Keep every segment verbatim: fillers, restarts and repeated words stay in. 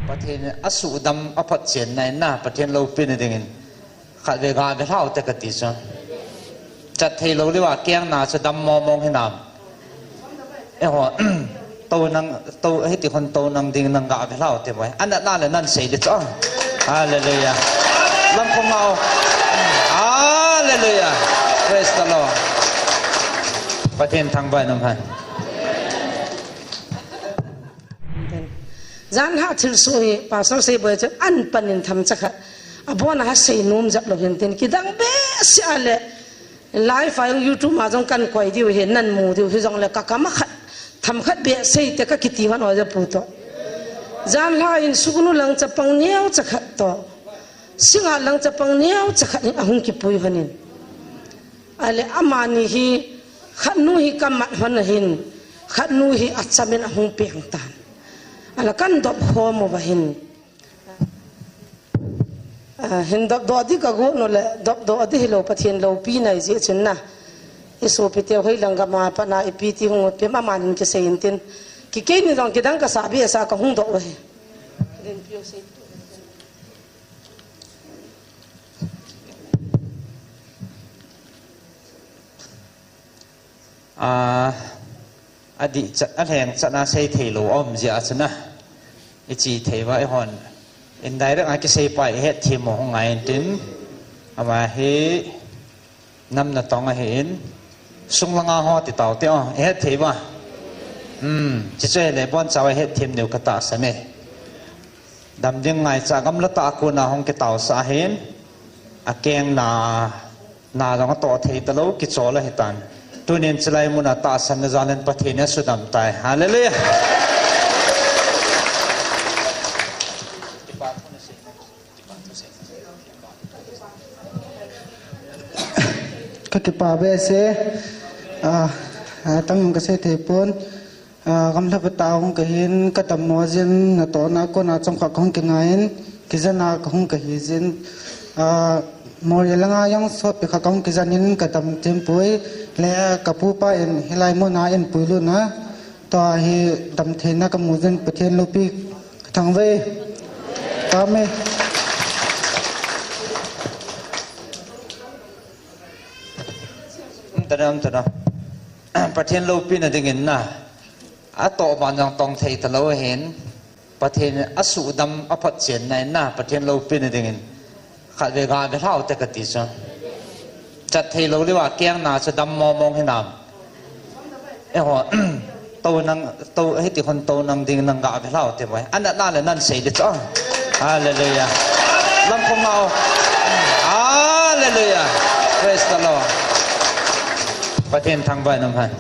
Pathen asuhdam aphotchenna in na, Pathen loupina dingin khatvei gave lhau te kati chu. Chat thei lou leuva kengna chu dam mong mong hinam. Eiho, tou nang, tou, hiti hon tou nang ding nang gave lhau te boi. Anatna le nan sei le chu. Hallelujah. Lamkhong ngau. Hallelujah. Praise the Lord. Pathen thangvah in umhen. Jan ha thilsoh hi, Pastor Seiboi chu an panin themcha khat. Abon a ha sei nom jep lou hin tin, kidang behseh a le, live a jong YouTube a jong kan koi diu hi, nan mu diu hi jongle ka kam a khat, themkhat beh sei te ka kiti hon o ja pu toh. Jan ha in suknu lang chapang neocha khat toh. Singa lang chapang neocha khat in ahung kipui hon in. Ale amani hi, khatnu hi ka mat hon ahin, khatnu hi achamin ahung peng tan. Ala kan dop khom uva hin. Ah, hin dop doh di ka got u le, dop doh di hilou Pathen loupina ahi jeh chun na. I sopi teu hoi lang gam a pat na ipi ti hung ut pem amani hin kisei in tin. Kei keini jong kidang ka sa behseh a ka hung doh u ahi. A, adih chat, alheng chat na sei thei lou um jeh a chu na. I chi thei uva eihon. Indirect a kisei pa i het thim u hung ngai in tin. Ama hi nam natong ahin. Sung langa ho ti tau te o, i het thei uva. Hmm, chi chu hile bon chau a het thim diu ka tahsan e. Dam ding ngaicha gamla tah a kona hung kitao sah ahin, akeng na, na jong atoh thei talou, kichol ahitan. Tunin chulai mun a tahsan na jal in Pathen in asudam tai. Hallelujah. Ka kipah behseh, ah, ah, tam ka sei thei pon. Ah, gamla pat a hung kahin, ka dammo jin, natohna kona chomkhat kahung kingai in, kijana kahung kahi jin. Ah, Moreh langa jong sopi khat kahung kijan in, ka dam thim poi, le ka pupa in hilai mun a eipui lut na, tua hi dam theina ka mu jin, Pathen loupi ka thangvah e. Amen. Um tana, um tana. Pathen loupina dingin na. Atoh ban jong tong thei talou ahin. Pathen asuhdam aphotchenna in na. Pathen loupina dingin. Khatvei gave lhau te kati chu. Chat thei lou leuva kengna chu dam mong mong hinam. Eiho, tou nang, tou, hiti hon tou nang ding nang gave lhau te boi. Anatna le nan sei le chu. Hallelujah. Lamkhong ngau. Hallelujah. Praise the Lord. Pathen thangvah in umhen.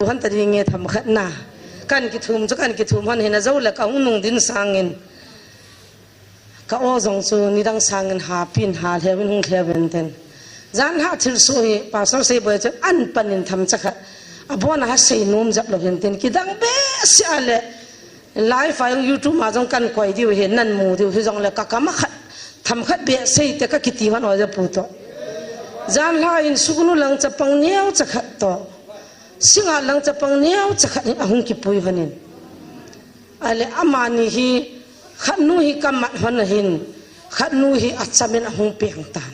Hon ta ding nge themkhat na. Kan kithum chu kan kithum hon hin ajou le ka hung nung ding sangin. Ka o jong chu nidang sangin hapin ha lheuvin hung lheuvin tin. Jan ha thilsoh hi Pastor Seiboi chu an panin themcha khat. Abon a ha sei nom jep lou hin tin. Kidang behseh a le. Live a jong YouTube a jong kan koi diu hi, nan mu diu hi jongle ka kam a khat, themkhat beh sei te ka kiti hon o ja pu toh. Jan ha in suknu lang chapang neocha khat toh. Singa lang chapang neocha khat in ahung kipui hon in. Ale amani hi, khatnu hi ka mat hon ahin, khatnu hi achamin ahung peng tan.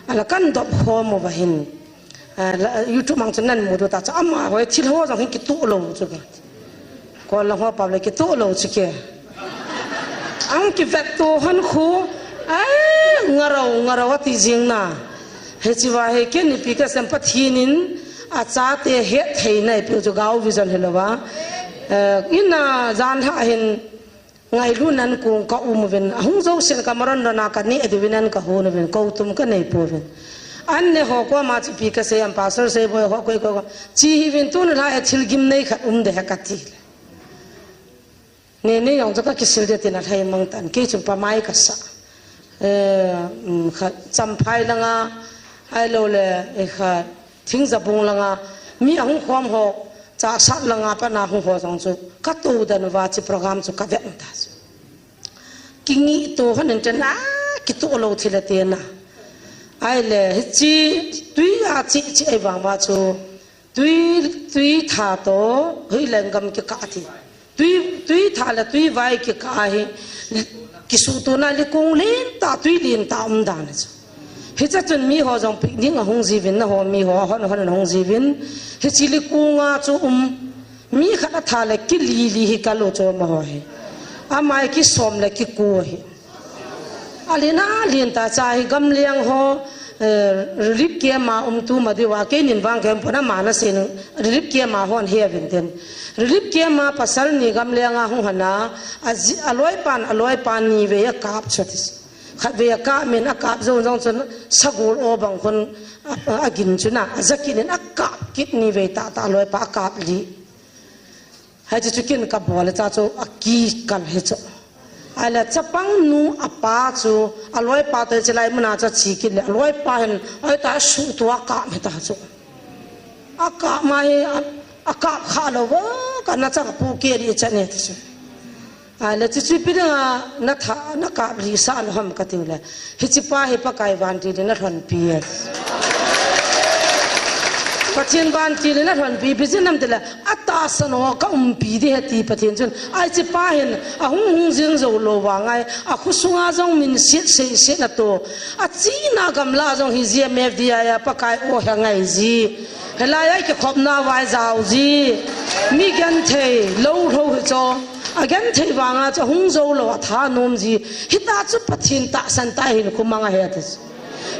Ala kan dop khom uva hin. Ah, la, YouTube mang chu nan mu diu ta chu. Amaho thil ho jong hin kitoh lou chu ka. Kol lang ho pap le kitoh lou chu ke. Ahung kivet to hon khu. Ai, ngarau, ngarau ati jing na. Hiche va hi ken ipi kasei em Pathen in achate hetthei na eipeh u chu Gao Vision hilouva. Eh, ina jan ha hin Ngailut nan kong ka um uvin, ahung jousen ka maron rona ka neh diuvin an ka hon uvin, kou tum ka nei pouvin. An neh ho koma chu ipi ka sei em, Pastor Seiboi ho koi koi ko. Chi hih uvin tuni lhai a thil gimnei khat um de he ka ti le. Neh nei jong chu ka kisil de tin alhai mang tan, kei chun pamai ka sa. Eh, um, khat Champhai langa, ahilou le, eh, khat Thingjabung langa, mi ahung khom ho, Chahsat langa pat na hung ho jong chu ka to dan uva, hiche program chu ka vet u ta chu. Kingi to hon in ten a, kito lou thil ate na. Ahile, hiche tui a che che ahivang uva chu, tui, tui tha to, hoilai gam kikah ti. Tui, tui tha le tui vai kikah hi, kisuhto na likung lentah, tui lentah um dan chu. Hiche chun mi ho jong picnic a hung jiuvin, na ho mi ho, hon, hon hung jiuvin. Hiche likung a chu um, mi khat a tha le kili li hi kal u chu amaho hi. Ama hi kisom le kiko hi. Alen alen tah cha hi gamleng ho, eh, relief camp a um tu ma diu a, keinin vang kem pon ama na sin relief camp a hon he uvin tin. Relief camp a pasal ni gamleng a hung hon a, a ji, a loipan, a loipa ni vei a kap chu ati. Khat vei a kap min a kap jou jong chun sagol o bang khun a, a, a gin chu na, a jakit in a kap kit ni vei tah tah a loipa a kap li. Hiche chu kin ka bol le cha chu a kikal hi chu. Ahile chapang nu a pa chu a loipa to hiche lai mun a chu a che kit le a loipa hin oi ta suhto a kap hi ta chu. A kap ma hi a, a kap kha lou va ka na cha ka pu ke ri cha ne ti chu. Ahile chu chu ipi dinga na tha, na kap ri sa lou ham ka tiu le. Hiche pa hi Pakai vantil in a lhonpi e. Pathen vantil in a lhonpi, ipi jeh ham itile, a tahsan ho ka umpi ding ahi ti Pathen chun. Hiche pa hin, a hung hung jing jou lou vang a, a khosunga jong min siet sei siet na to. A chena gamla jong hi G M F D I a Pakai o he ngai ji. Hilai a kikhopna vai jao ji. Mi genthei, lou lou hi chu. A genthei vang a chu hung jou lou a thanom ji. Hita chu Pathen tahsan tah hin khu mang ahi ati.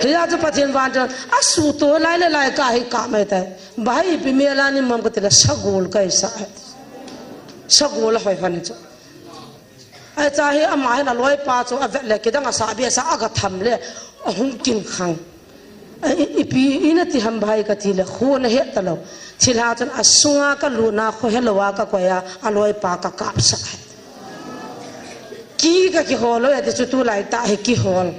Hia chu Pathen vantil a suhto lai le lai ka hi ka mai tai. Bahai ipi mel a ni mom ka ti le sagol ka hi sa. Sagol a hoi hon chu. Ahi cha hi ama hin a loipa chu a vet le kidang a sa bia sa a ga tham le a hung kin khang. Ahi, ipi ina ti ham bahai ka ti le khu na he ta lou. Thilha chun a sunga ka lutna khu he lou a ka koi a, a loipa ka kap sa. Ki ka kihol lou, ati chu tulai tah hi kihol.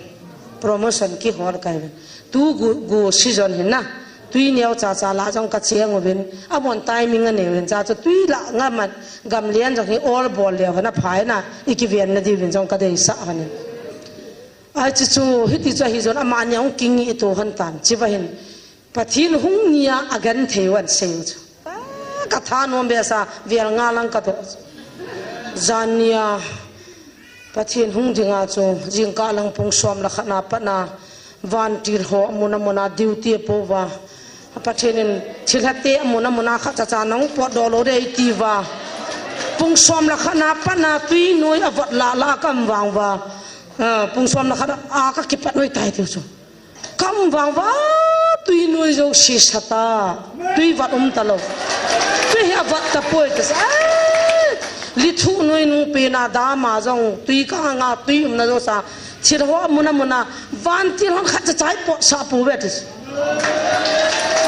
Promotion kihol ka hi. Tu gu, gu season hi na. Tui neo cha cha la jong ka cheng uvin. A bon timing a nei uvin cha chu tui la nga man gamlen jong hi ol bol leo hana phai na. I kiven na diuvin jong ka deisah hon in. Ahi chu chu hiti chu ahi jong amani ahung kingi to hon tan. Chiva hin. Pathen hung nia a genthei u ahin sei u chu. Ah, ka thanom behseh, vel nga lang ka doh. Jan nia, Pathen hung dinga chu, jingkah lang pung som le khat na pat na, vantil ho, amun amun a duty a po uva. Pathen in thilha te amun amun a khat cha cha nahung potdoh lou ding ahi ti uva. Pung som le khat na pat na, tui noi a vot la la ka um vang uva. Ah, pung som le khat a ka kipat noi tai tiu chu. Ka um vang uva, tui noi jouse sa ta, tui vat um ta lou. Tui hi a vat ta poi ta sa. Eh, lithu noi nung pen a dam a jong, tui ka nga tui umna jouse. Thil ho amun amun a, vantil hon khat cha cha hi pot sa pou ve ti.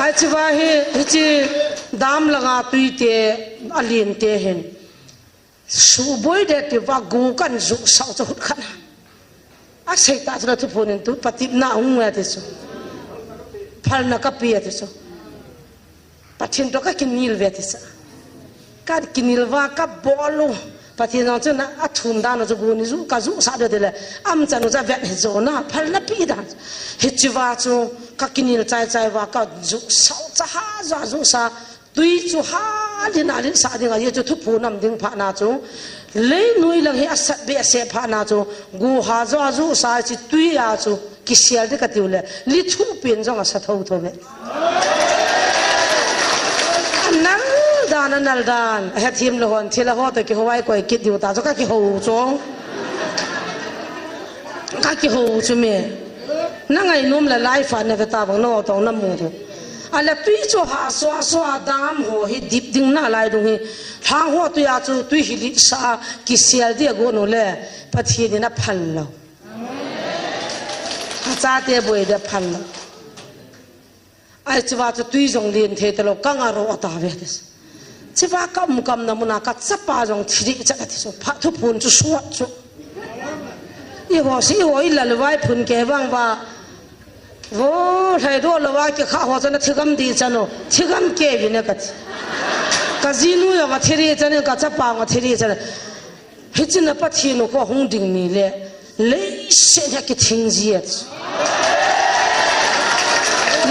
Ahi chiva hi, hiche dam langa tui te, alen te hin. Suboi de ti uva gu kan ju sau chu hut khat. A sei ta chu na thuphon in tu patepna hung ve ti chu. Phalna ka pe ti chu. Pathen to ka kinel ve ti sa. Ka kinel uva ka bol u. Pathen jong chu na a thum dan u chu gu ni ju ka ju sa de ti le. Am chan u cha vet hi jo na phalna pe dan. Hiche uva chu ka kinel chai chai uva ka ju sau cha ha ja ju sa. Tui chu ha lin a lin sa ding a, hichu thuphon um ding phat na chu. Leinoi lang hi a sat be a se phat na chu. Gu ha jo a ju sa chi tui a chu. Kisel ding ka tiu le. Lithu pen jong a sa tho tho ve. A nal dan, a nal dan. A hethem lou hon, thil a ho to kihou a i koi kit diu ta chu ka kihou chu. Ka kihou chu me. Na ngainom le live a na ve ta vang na o tong na mu diu. A le tui chu ha sua sua dam ho hi dip ding na lai dung hi. Lhang ho tui a chu tui hi lit sa kisel dia go no le Pathen in a phal lou. A chate boi dia phal lou. Ahi chiva chu tui jong len thei ta lou, ka nga ro ta ve ti. Chiva ka um kam na mun a ka chapa jong thi ding cha ti chu, pha thuphon chu suat chu. I ho si, i ho i lal vai phun ke vang va. Vo, hlai do lou va ki kha ho cha na thi gam di cha no, thi gam ke vi na ka ti. Ka jinu jong athiri chan in, ka chapa jong athiri chan in. Hichun a Pathen u kho hung ding ni le, leiset hi akithing ji e.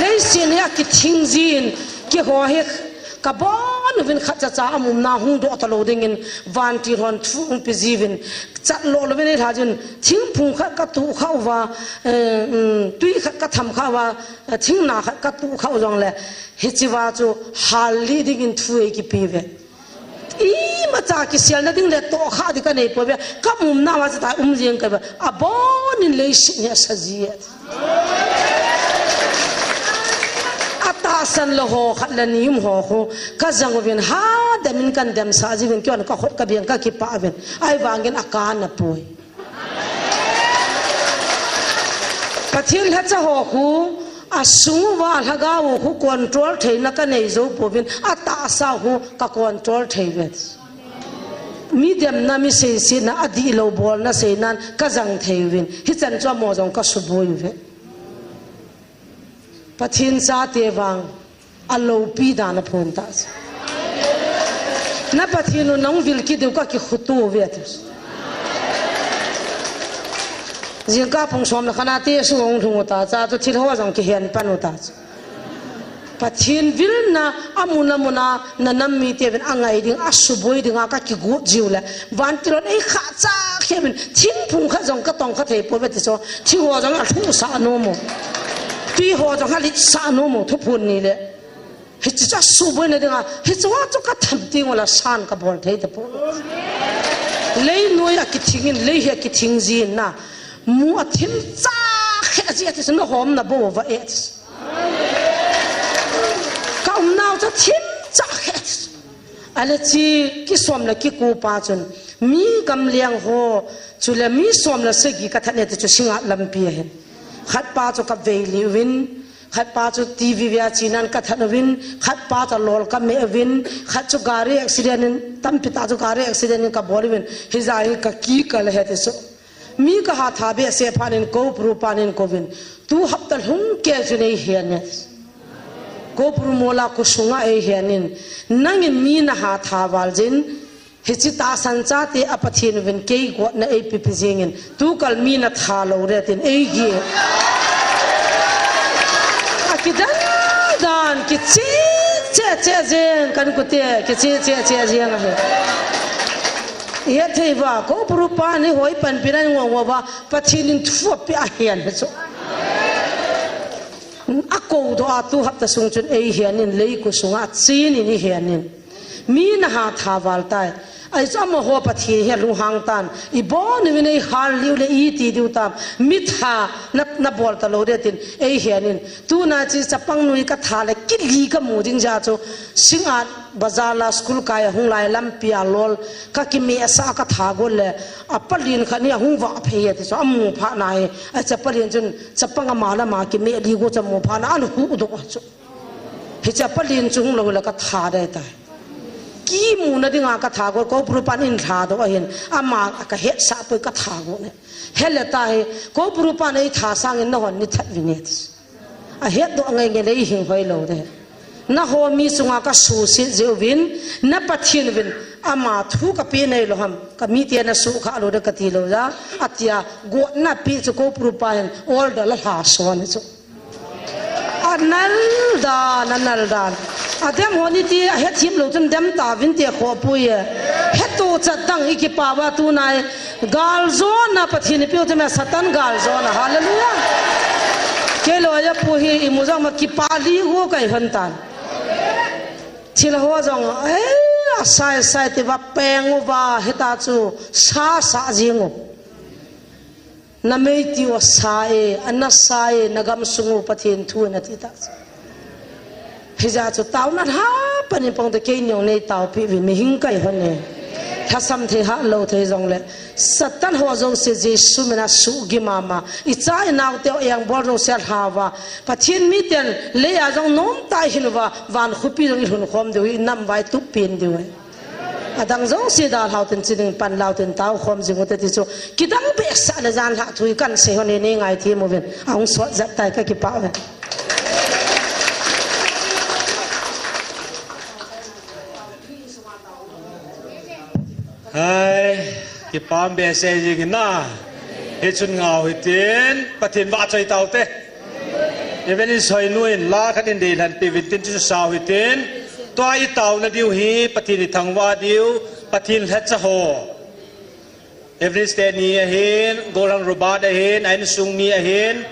Leiset hi akithing jin, keiho hi kabon uvin khat cha cha a umna hung doh talou dingin, vantil hon thu hung pe jiuvin, chat lou louvin eilha jin, thingphung khat ka tuh khah uva, eh, um, tui khat ka tham khah uva, eh, thingna khat ka tuh khah u jongle, hichea chu hal lih dingin thu eikipe uve. Imacha kiselna ding le tohkhah ding ka nei pouve. Ka umna uva chu ta um jeng ka hi uve. Abonin leiset hi asa ji e. Atahsan lou ho khat le ni um ho khu ka jang uvin, hadam in kan damsah jiuvin, keihon ka khut ka beng ka kipah uvin. Ahivangin akana poi. Pathen lhacha ho khu, asung uva lhagao u khu control theina ka nei jou pouvin, atahsa u khu ka control thei uve. Mi demna, mi seisetna, adihlou bolna seinan ka jang thei uvin, hichan chu amaho jong ka suboi uve. Pathen chate vang, aloupi dan aphon tah chu. Na Pathen u nahung vil kit diu ka kikhutup uve ati. Jingkah pung som le khat na tia sung hung lhung u tah chu, thil ho jong kihen pan u tah chu. Pathen vilna amun amun a na nam mite uvin angai ding, asuboi dinga ka kigot jiu le, vantil hon eikhah cha khe uvin, thingphung khat jong ka tong kha thei pouve ti chu, thing ho jong alhuhsah nom u. Tui ho jong alhitsah nom u, thuphon ni le. Hiche chu asuboina dinga, hiche a chu ka tham teng ule san ka bol thei tapoi. Lei noi akithing in, lei hi akithing jin na. Mu athim cha khe ji ati chu, na hom na bo va e ati chu. Ka umnau chu thim cha khe. Ale chi kisom le kiko pa chun, mi gamleng ho, chule mi som le sagi ka that ne ti chu Singngat lampi ahin. Khat pa chu ka vei lih uvin, khat pa chu TV vea chenan ka that uvin, khat pa chu lol ka meh uvin, khat chu gari accident in, tampi tah chu gari accident in ka bol uvin, hijeh hin ka kikal ahi ti chu. Mi ka hatha behseh phat in Koupuru pan eikouvin, tu hapta lhung kei chun eihen in. Koupuru mola kosunga eihen in, nangin mi na hatha val jin, hiche tahsan chate a Pathen uvin kei gotna eipepe jingin, tukal mi na tha lou re tin eigi. Akidan dan, kiche che che jeng, kan kute, kiche che che jeng ahi. Ihet thei uva, Koupuru pan eiho panpina ngong uva, Pathen in thu apeh ahen hi chu. Akou doh a tu hapta sung chun eihen in, lei kosunga chen in eihen in. Mi na hatha val tai. Ahi chu amaho Pathen hi alunghang tan. Ibon uvin eihal lih u le iti diu tam. Mi tha na, na bol talou ding tin eihen in. Tuna chu chapang nu hi ka tha le kili ka mu ding jeh chu Singngat bazar la school kai a hung lai lampi a lol ka kimehsah a ka tha got le, a palen khat hi ahung vah phei e ti chu amu phat na hi. Ahi chu palen chun chapang ama le ama kimeh li got chu amu phat na ahin huhdoh chu. Hiche palen chu hung lou le ka tha dei tai. Kimuna dinga ka tha got, Koupuru pan eilhadoh ahin, ama ka hetsah poi ka tha got ne. Hele ta hi, Koupuru pan eitha sangin nahon nei that uvin e ti. Ahetdoh ngai ngai le eihing hoi lou ding. Naho mi chunga ka suhset jeh uvin, na Pathen uvin, ama thu ka pe nei lou ham, ka mite na suhkhah lou ding ka ti lou a, atia, gotna pe chu Koupuru pa hin, order la lha son chu. Anal dan, anal dan. Adem ho ni ti, ahet thim lou chun dem tauvin ti kho poi e. Hetu chat dang i kipah uva tunai. Galjona Pathen i peh u te me Satan galjona. Hallelujah. Kei loi a pu hi imu jong ma kipah li u kai hon tan. Thil ho jong, eh, asai sai ti uva peng uva hita chu sa sa jing u. Na mei ti u asa e, ana sa e, na gamsung u Pathen thu na ti ta. Hijeh chu taona lha pan in pang te kei nong nei taopi uvin mihing kai hon e. Lhasam thei hah lou thei jong le. Satan ho jouse Jesu min a suhgim mama. I cha i nao te u engbol jouse alha uva. Pathen miten lei a jong nom tah in hin uva. Van khopi jong i lhun khom diu, i nam vai tup pen diu e. Adang jouse dalhau tin, chi ding panlau tin, tao khom jing u te ti chu. Kidang behseh le jan lha thu i kan sei hon e, nei ngai thim uvin. Ahung sot jat tai ka kipah uve. Hai, kipah behseh jing in na. Hichun ngau hitin, Pathen vahchoi taute. Evangelist Hoinu in la khat in deilhen pevin tin chu sao hitin. Tua i taona diu hi, Pathen i thangvah diu, Pathen lhacha ho. Evangelist teni ahin, Goran Robert ahin, a insung mi ahin,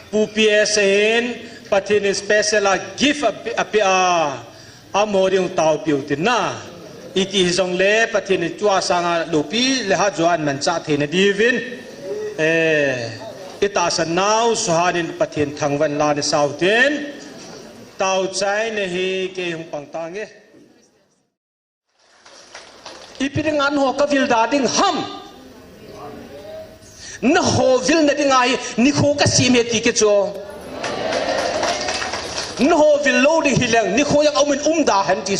Pu P S ahin, Pathen in special a gift a, a, a, Amaho ding taopiu tin na. Iti hijongle Pathen in tua sanga loupi le hajoa amanchah theina diuvin. Eh, itahsan nau suhan in Pathen thangvah in la nasao tin. Tao chaina hi kei hung pang tange. Ipi dinga nangho kavil da ding ham. Nangho vilna dinga hi nikho kasem e ti kichu. Nangho vil lou ding hileng nikho jong aumin umda hen ti.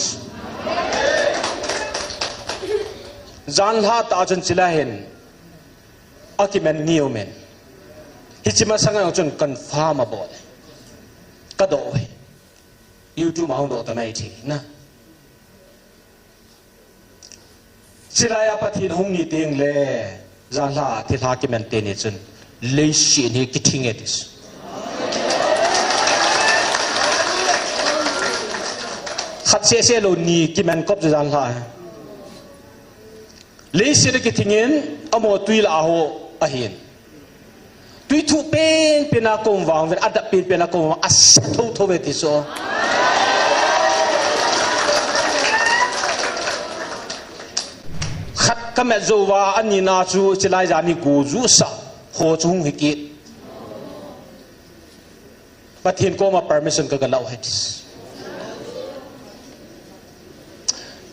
Janlha tah chun chilai hin akiman ngiu men. Hiche masanga chun confirm abol. Kadoh e. YouTube a hung doh ta nai thei na. Chilai a Pathen hung ni teng le, janlha thilha kiman teni chun, leiset hi kithing e ti. Khat sese lou ni kiman kop chu janlha. Leiset a kithing in, amaho tui lah a ho ahin. Tui thuh penpen a kom vang uvin, adap penpen a kom vang, asa thotho ve ti chu. Khat kamet jou uva, anina chu chilai jan hi go ju sah ho chu hung hi kit. Pathen koma permission ka, kalah u ahi ti.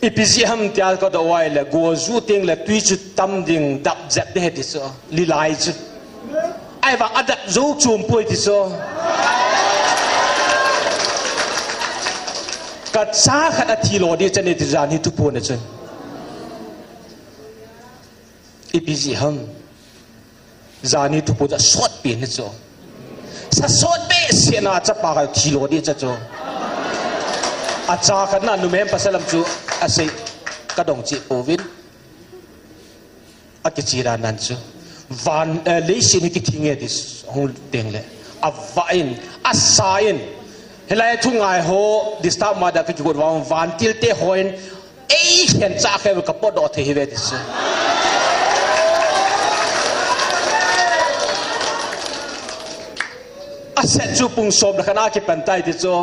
Ipi jeh ham tia kadoh uva ahile, go ju teng le tui chu tam ding, dap jep ding ahi ti chu, lilai chu. Ahivang adap jou chom poi ti chu. Kacha khat athi lo ding chan e ti jan hi thuphon a chun. Ipi jeh ham. Jan hi thuphon chu asot pen hi chu. Sa sot behseh na chapa khat thi lo ding chu chu. Acha khat na numei pasal lam chu asei kadong cheh pouvin. Akiche dan nan chu. Van, eh, leiset hi kithing e ti hung teng le. Avah in, asa in. Hilai thu ngai ho, disturb ma da ka kigot vang, vantil te hon, Ei, khen cha khe ka potdoh thei hi ve ti chu. Aset chu pung som le khat a kipan tai ti chu.